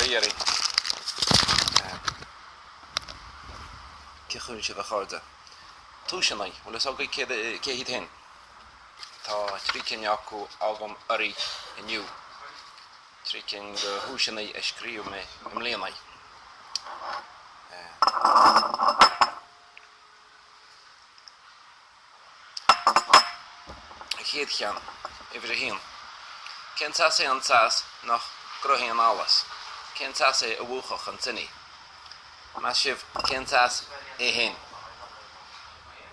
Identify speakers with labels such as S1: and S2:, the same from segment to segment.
S1: dheiridh. Cén chaoi a bhfuil sibh a chairde? Tomhaiseanna, bhfuil fhios agaibh cé hiad féin? Tá 3 cinn acu agam oraibh inniu. 3 cinn de thomhaiseanna a scríobh mé i mbliana. An chéad cheann, uimhir a haon. Cén teas é an teas nach gcruthaíonn allas? Cén teas é a mhúchfadh an tine? Meas sibh cén teas é féin?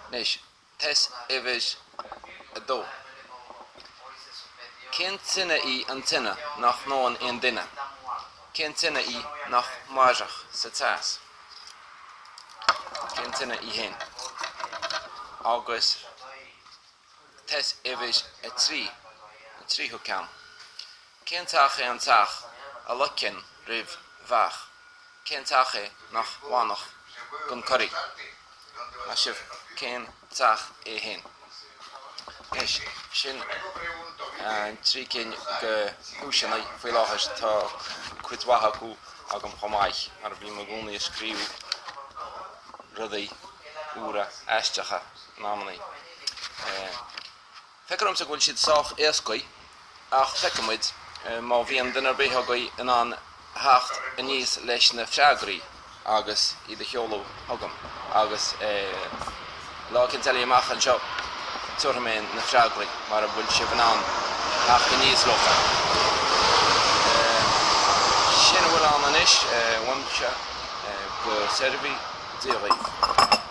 S1: Anois, tomhas uimhir a dó. Cén tine í an tine nach ndónn aon duine? Cén tine í nach mairfeadh sa teas? Cén tine í fhéin? Agus tomhas uimhir 3, an tríú ceann. Cén teach é an teach a loiceann roimh bheach? Cén teach é nach bhfanfadh gan corraí? Meas sibh cén teach é fhéin? Anois, sin an 3 cinn de thomhaiseanna faoi láthair. Tá cuid mhaith acu agam chomh maith, mar bím i gcónaí ag scríobh rudaí úra aisteacha in amannaí. Feictear domsa go bhfuil siad sách éascaí, ach feicfidh muid má bhíonn duine ar bith agaibh in ann theacht aníos leis na freagraí agus iad a sheoladh chugam. Agus lá eicínt eile amach anseo tabharfaidh mé na freagraí mara bhfuil sibh in ann theacht aníos leofa. Sin a bhfuil ann anois uaimse, go sairbhí Dia dhaoibh.